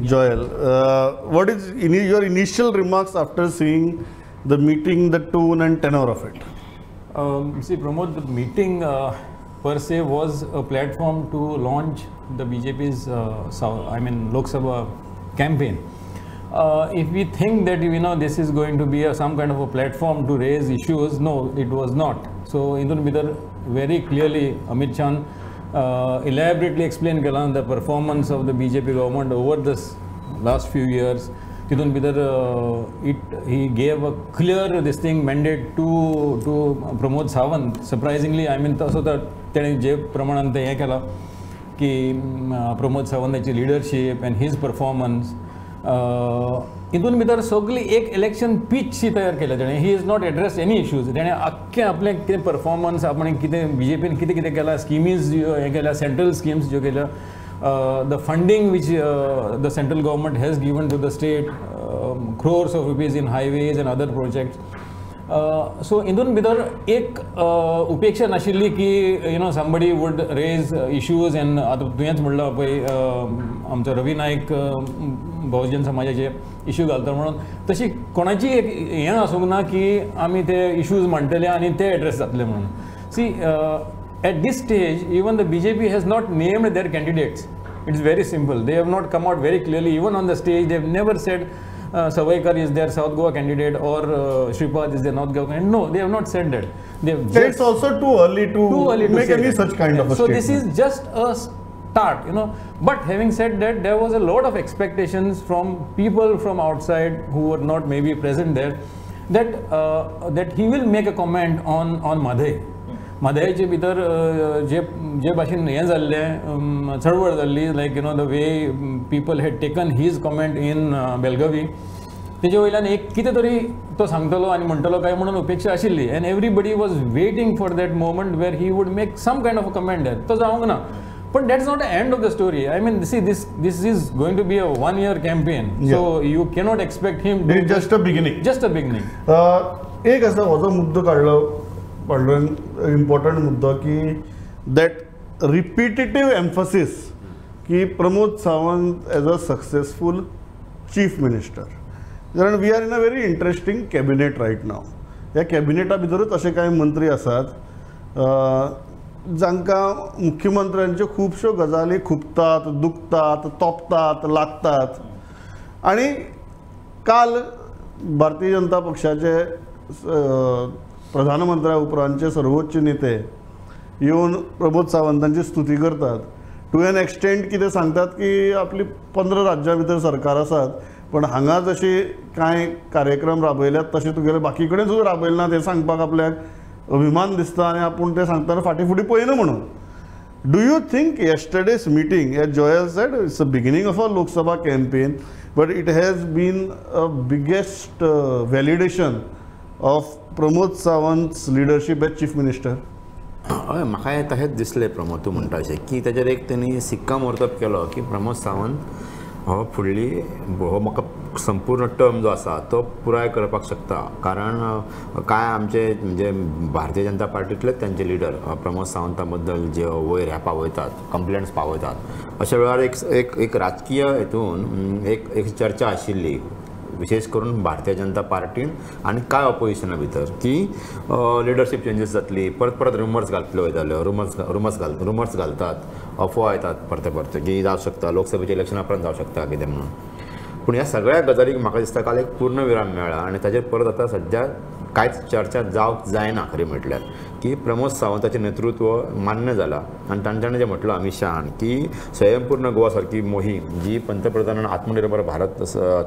Joel, what is your initial remarks after seeing the meeting, the tone and tenor of it? See, Pramod, the meeting per se was a platform to launch the BJP's Lok Sabha campaign. If we think that, you know, this is going to be some kind of a platform to raise issues, no, it was not. So, in bidar very clearly, Amit Shah elaborately explained the performance of the BJP government over this last few years. Titun bidar he gave a clear this thing mandate to Pramod Sawant. Surprisingly, I mean, so that तेणे जे प्रमाणान ते हें केलां की Pramod सावंताची leadership and his performance हितून भितर सगळी एक इलेक्शन पीचशी तयार केल्या तेणें. He is not address any issues. तेणें आख्खें आपलें कितें परफॉर्मन्स, आपणें कितें बीजेपीन कितें कितें केलां, स्किमीज हें केल्या, सेंट्रल स्किम्स ज्यो केल्या, the funding which the central government has given to the state, crores of rupees in highways and other projects. So हितून भितर एक उपेक्षा नाशिल्ली की you know somebody would raise issues. And आतां तुवेंच म्हणलां पळय आमचो रवी नायक बहुजन समाजाचे इश्यू घालता म्हणून, तशी कोणाची एक हें आसूंक ना की आमी ते इश्यूज मांडटले आनी ते एड्रेस जातले म्हणून. See, at this stage even the BJP has not named their candidates. It's very simple. They have not come out very clearly. Even on the stage they have never said Sawaikar is their South Goa candidate or Shripad is their North Goa candidate. No, they have not said that. They have it's also too early to make any such kind of a statement. So this is just a start, you know. But having said that, there was a lot of expectations from people from outside who were not maybe present there, that that he will make a comment on Madhe. म्हादयचे भितर जे जे भाशेन हें जाल्लें, चळवळ जाल्ली, like you know the way people had taken his comment in Belagavi, तेजे वयल्यान एक कितें तरी तो सांगतलो आनी म्हणटलो काय म्हणून अपेक्षा आशिल्ली. And everybody was waiting for that moment where he would make some kind of a comment there. तो जावंक ना. But that's not the end of the story. I mean, see, this is going to be a 1-year campaign. Yeah. So you cannot expect him to... It's just a beginning. Just a beginning. एक असा हो जो मुद्दो काडलो important मुद्दो की that repetitive emphasis की Pramod Sawant as a successful chief minister. कारण we are in a very interesting cabinet right now. ह्या कॅबिनेटा भितरूच अशे कांय मंत्री आसात जांकां मुख्यमंत्र्यांच्यो खुबश्यो गजाली खुपतात, दुखतात, तोपतात, लागतात. आनी काल भारतीय जनता पक्षाचे प्रधानमंत्र्या उपरांतचे सर्वोच्च नेते येवन प्रमोद सावंतांची स्तुती करतात. टू एन एक्सटेंट कितें सांगतात की आपली 15 राज्यां भितर सरकार आसात, पण हांगा जशी कांय कार्यक्रम राबयल्यात तशें तुगेले बाकी कडेन सुद्दां राबयले ना, तें सांगपाक आपल्याक अभिमान दिसता आनी आपूण तें सांगतना फाटीं फुडें पळयना म्हणून. Do you think yesterday's meeting, as Joel said, it's the beginning of a Lok Sabha campaign, but it has been a biggest validation of Pramod Sawant's leadership as chief minister? हय, म्हाका तशेंच दिसलें प्रमोद तूं म्हणटा अशें की ताजेर एक तेणी सिक्का मोर्तब केलो की प्रमोद सावंत हो फुडली हो म्हाका संपूर्ण टर्म जो आसा तो पुराय करपाक शकता. कारण कांय आमचे म्हणजे भारतीय जनता पार्टींतलेच तांचे लिडर प्रमोद सावंता बद्दल जे वयर ह्या पावयतात, कंप्लेंट्स पावयतात, अशा वेळार एक एक एक राजकीय हितून एक एक चर्चा आशिल्ली विशेष करून भारतीय जनता पार्टीन आनी कांय ऑपोजिशना भितर की लिडरशीप चेंजीस जातली, परत परत रुमर्स घातल्यो वयताल्यो, रुमर्स घालतात, अफवा येतात परते परते की जावं शकता लोकसभेच्या इलेक्शना उपरांत जावं शकता कितें म्हणून. पूण ह्या सगळ्या गजालीक म्हाका दिसता काल एक पूर्ण विराम मेळ्ळा आनी ताजेर परत आतां सद्या कांयच चर्चा जावंक जायना खरें म्हटल्यार की प्रमोद सावंताचें नेतृत्व मान्य जालां आनी तांच्यानी जें म्हटलां अमीत शहान की स्वयंपूर्ण गोवा सारकी मोहीम जी पंतप्रधानान आत्मनिर्भर भारत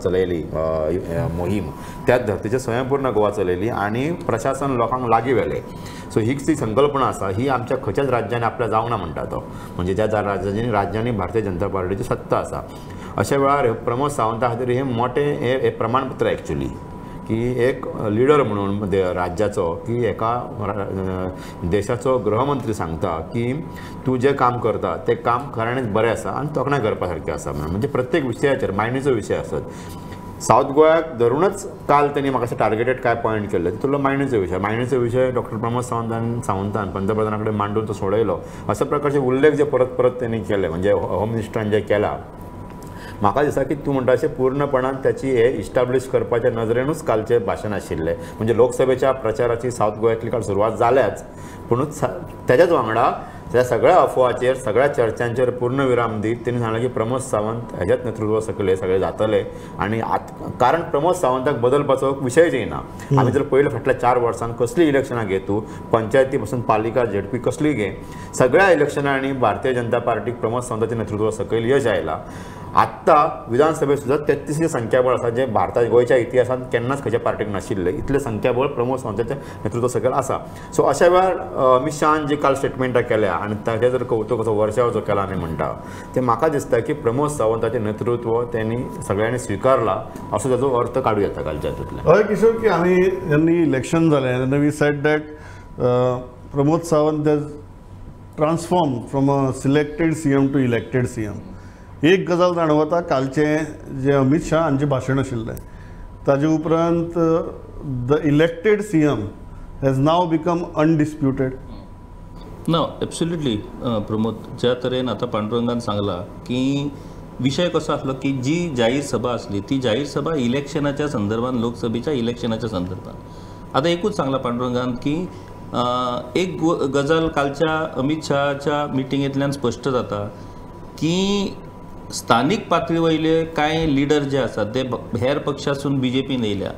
चलयली मोहीम, त्याच धर्तीचेर स्वयंपूर्ण गोवा चलयली आनी प्रशासन लोकांक लागीं व्हेलें. सो हीच ती संकल्पना आसा ही आमच्या खंयच्याच राज्यांनी आपल्या जावंक ना म्हणटा तो, म्हणजे ज्या ज्या राज्यांनी भारतीय जनता पार्टीची सत्ता आसा. अशा वेळार प्रमोद सावंता खातीर हें मोटें हें प्रमाणपत्र एक्चुली की एक लिडर म्हणून राज्याचो की एका देशाचो गृहमंत्री सांगता की तूं जें काम करता तें काम खऱ्यांनीच बरें आसा आनी तोखणाय करपा सारकें आसा म्हणून. म्हणजे प्रत्येक विशयाचेर मायणीचो विशय आसत, सावथ गोव्याक धरूनच काल तेणी म्हाका अशें टार्गेटेड कांय पॉयंट केल्ले तितूंतलो मायणीचो विशय, मायणीचो विशय डॉक्टर प्रमोद सावंतान पंतप्रधाना कडेन मांडून तो सोडयलो. अशा प्रकारचे उल्लेख जे परत परत तेणी केले, म्हणजे होम मिनिस्टरान जे केला म्हाका दिसता की तूं म्हणटा अशें पूर्णपणान त्याची हे इस्टाब्लिश करपाच्या नजरेनूच कालचें भाशण आशिल्लें. म्हणजे लोकसभेच्या प्रचाराची सावथ गोव्यांतली काल सुरवात जाल्याच, पूण त्याच्याच वांगडा त्या सगळ्या अफवाचेर सगळ्या चर्चांचेर पूर्णविराम दीत तेणी सांगलें की प्रमोद सावंत हेज्याच नेतृत्वा सकयल हे सगळे जातले. आनी कारण प्रमोद सावंताक बदलपाचो विशयच येना. आमी जर पयले फाटल्या 4 वर्सांत कसलीं इलेक्शनां घे तूं, पंचायती पासून पालिका झेडपी कसली घे, सगळ्या इलेक्शनांनी भारतीय जनता पार्टीक प्रमोद सावंताच्या नेतृत्वा सकयल यश आयलां. आत्तां विधानसभेत सुद्दां 33 संख्याबळ आसा, जें भारता गोंयच्या इतिहासांत केन्नाच खंयच्या पार्टीक नाशिल्लें, इतलें संख्याबळ प्रमोद सावंताच्या नेतृत्वा सकयल आसा. सो अशा वेळार अमित शहान जी काल स्टेटमेंटां केल्या आनी ताचें जर कौतुक असो वर्षाव जो केला आमी म्हणटा, तें म्हाका दिसता की प्रमोद सावंताचें नेतृत्व त्यांनी सगळ्यांनी स्विकारला असो ताचो अर्थ काडूं येता कालच्या हातूंतल्यान. हय किशोर, की आमी जेन्ना इलेक्शन जालें तेन्ना we said that Pramod Sawant has transform from a selected CM to elected CM. एक गजाल जाणवता, कालचें जें अमित शाह हांचें भाशण आशिल्लें ताजे उपरांत the elected CM has now become undisputed. ना, एब्सोल्युटली प्रमोद, ज्या तरेन आतां पांडुरंगान सांगला की विशय कसो आसलो की जी जाहीर सभा आसली ती जाहीर सभा इलेक्शनाच्या संदर्भात, लोकसभेच्या इलेक्शनाच्या संदर्भात. आतां एकूच सांगला पांडुरंगान की एक गजाल कालच्या अमित शहाच्या मिटिंगेंतल्यान स्पश्ट जाता की स्थानीक पातळी वयले कांय लिडर जे आसात ते हेर पक्षासून बी जे पीन येयल्या,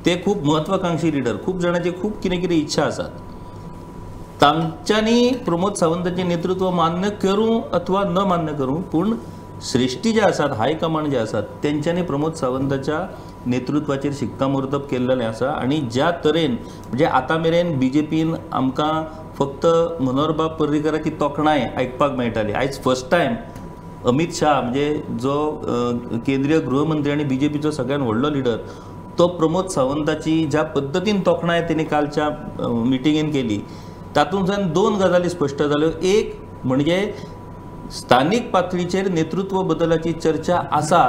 ते खूब महत्वाकांक्षी लिडर, खूब जाणांची खूब कितें कितें इच्छा आसात. तांच्यांनी प्रमोद सावंताचें नेतृत्व मान्य करूं अथवा न मान्य करूं, पूण श्रेष्ठी जे आसात, हायकमांड जे आसात, तेंच्यांनी प्रमोद सावंताच्या नेतृत्वाचेर शिक्कामोर्तब केल्लें आसा. आनी ज्या तरेन म्हणजे आतां मेरेन बी जे पीन आमकां फक्त मनोहरबाब पर्रीकराची तोखणाय आयकपाक मेळटाली, आयज फर्स्ट टायम अमित शाह म्हणजे जो केंद्रीय गृहमंत्री आनी बी जे पीचो सगळ्यात व्हडलो लिडर, तो प्रमोद सावंताची ज्या पद्दतीन तोखणाय तेणी कालच्या मिटिंगेन केली तातूंतल्यान 2 गजाली स्पश्ट जाल्यो. एक म्हणजे स्थानीक पातळीचेर नेतृत्व बदलाची चर्चा आसा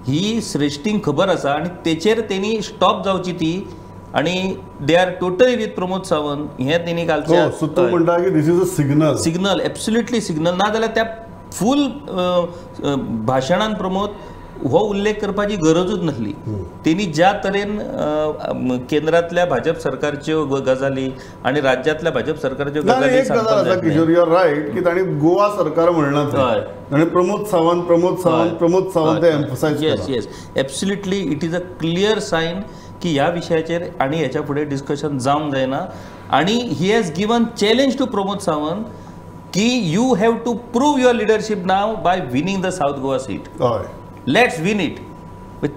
ही श्रेष्ठींक खबर आसा आनी तेचेर तेणी स्टॉप जावची ती, आनी they are totally with Pramod Sawant हें तेणी कालच्या. सो तूं म्हणटा की this is a signal. Signal, absolutely signal. ना जाल्यार त्या फूल भाशणान प्रमोद हो उल्लेख करपाची गरजूच नासली. तेणी ज्या तरेन केंद्रांतल्या भाजप सरकारच्यो गजाली आनी राज्यांतल्या भाजप सरकारच्यो गजाली, एक गजाल आसा किशोर, you are right की तांणी गोवा सरकार म्हणलां, तांणी प्रमोद सावंत प्रमोद सावंत प्रमोद सावंत ते emphasise. Yes yes, absolutely it is a clear sign की ह्या विशयाचेर आनी हेच्या फुडें डिस्कशन जावंक जायना. आनी he has given challenge to Pramod Sawant की you have to prove your leadership now by winning the South Goa seat. Let's win it.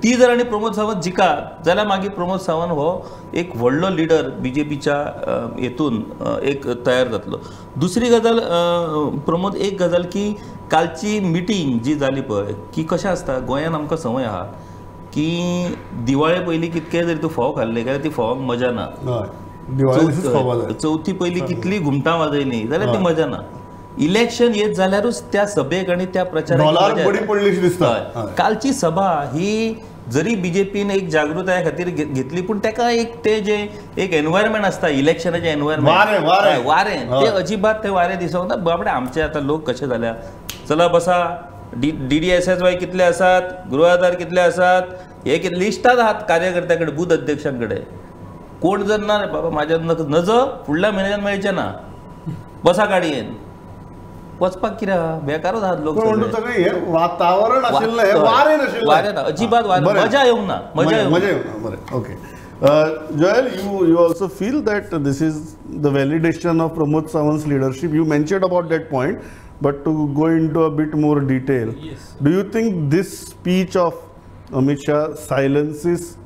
ती जर आनी प्रमोद सावंत जिखत जाल्यार मागीर प्रमोद सावंत हो एक व्हडलो लिडर बी जे पीच्या हेतून एक तयार जातलो. दुसरी गजाल प्रमोद, एक गजाल की कालची मिटींग जी जाली पळय की कशें आसता गोंयान आमकां संवय आहा की दिवाळे पयलीं कितके जरी तूं फोव खाल्ले जाल्यार ती फोवांक मजा ना, चवथी पयलीं कितली घुमटां वाजयलीं जाल्यार ती मजा ना, इलेक्शन येत जाल्यारूच त्या सभेक आनी त्या प्रचाराक. कालची सभा ही जरी बीजेपीन एक जागृताये खातीर घेतली, पूण ताका एक ते जे एक एनवायरमेंट आसता इलेक्शनाचें एनवायरमेंट, वारें ते अजिबात ते वारें दिसोंक ना. बाबडे आमचे आतां लोक कशे जाल्या, चला बसा, D D S S Y कितले आसात, गृह आधार कितले आसात, हे कितले लिस्टांत आहात कार्यकर्त्या कडेन, बूथ अध्यक्षां कडेन. कोण जर ना रे बाबा म्हाज्या नजो फुडल्या म्हयन्यान मेळचें ना, बसा गाडयेन वचपाक कित्याक बेकारूच आहात लोक. वातावरण आशिल्लें, वारें नाशिल्लें, वारें ना, अजिबात वारें, मजा येवंक ना, मजा येवंक ना. बरें, okay. Joel, you also feel that this is the validation of Pramod Sawant's leadership. You mentioned about that point, but to go into a bit more detail, yes. Do you think this speech of Amit Shah silences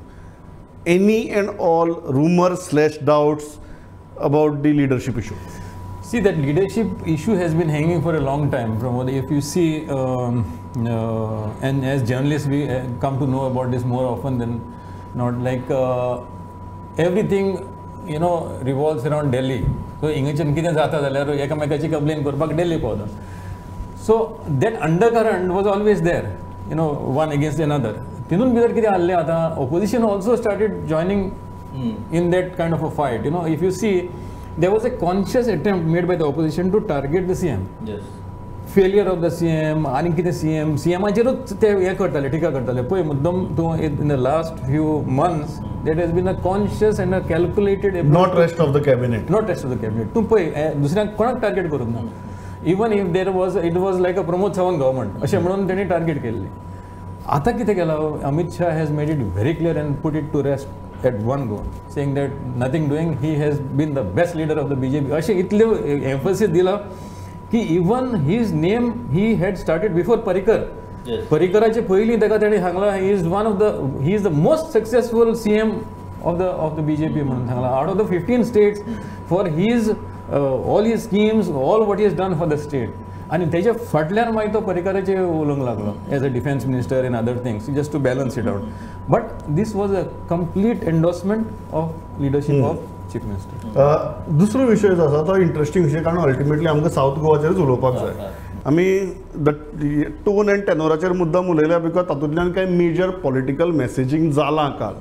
any and all rumors / doubts about the leadership issue? See, that leadership issue has been hanging for a long time, Pramod. If you see, and as journalists we come to know about this more often than not, like everything, you know, revolves around Delhi. So इंगेचन कितें जाता जाल्यार एकामेकाची complain करपाक दिल्ली पावता. So that undercurrent was always there, you know, one against another. तितून भितर कितें आहलें आतां, opposition also started joining in that kind of a fight. You know, if you see, there was a conscious attempt made by the opposition to target the CM. Yes. failure of the CM आनी कितें CM सीएमाचेरूच ते हें करताले, टिका करताले. पळय मुद्दम तूं in the last few months that has been a conscious and a calculated, not rest of the cabinet, not rest of the cabinet. तूं पळय दुसऱ्यांक कोणाक टार्गेट करूंक ना. Even if there was, it was like a Pramod Sawant government अशें म्हणून तेणी target केल्ली. आतां कितें केलां, Amit Shah has made it very clear and put it to rest at one go, saying that nothing doing, he has been the best leader of the BJP. अशें इतल्यो emphasis दिला की even his name he had started before Parrikar. परिकराचे पयलीं ताका तेणी सांगलां he is one of the, he is the most successful CM of the BJP म्हणून सांगलां. Out of the 15 states for his all his schemes, all what is done for the state. आनी तेच्या फाटल्यान मागीर तो परिकराचेर उलोवंक लागलो as a defence minister and other things, just to balance it out. But this was a complete endorsement of leadership of chief minister. दुसरो विशय जो आसा तो इंट्रस्टींग विशय, कारण अल्टिमेटली आमकां सावथ गोवाचेरच उलोवपाक जाय. आमी the tone and टेनोराचेर मुद्दाम उलयल्या because तातूंतल्यान कांय मेजर पॉलिटिकल मॅसेजींग जालां काल.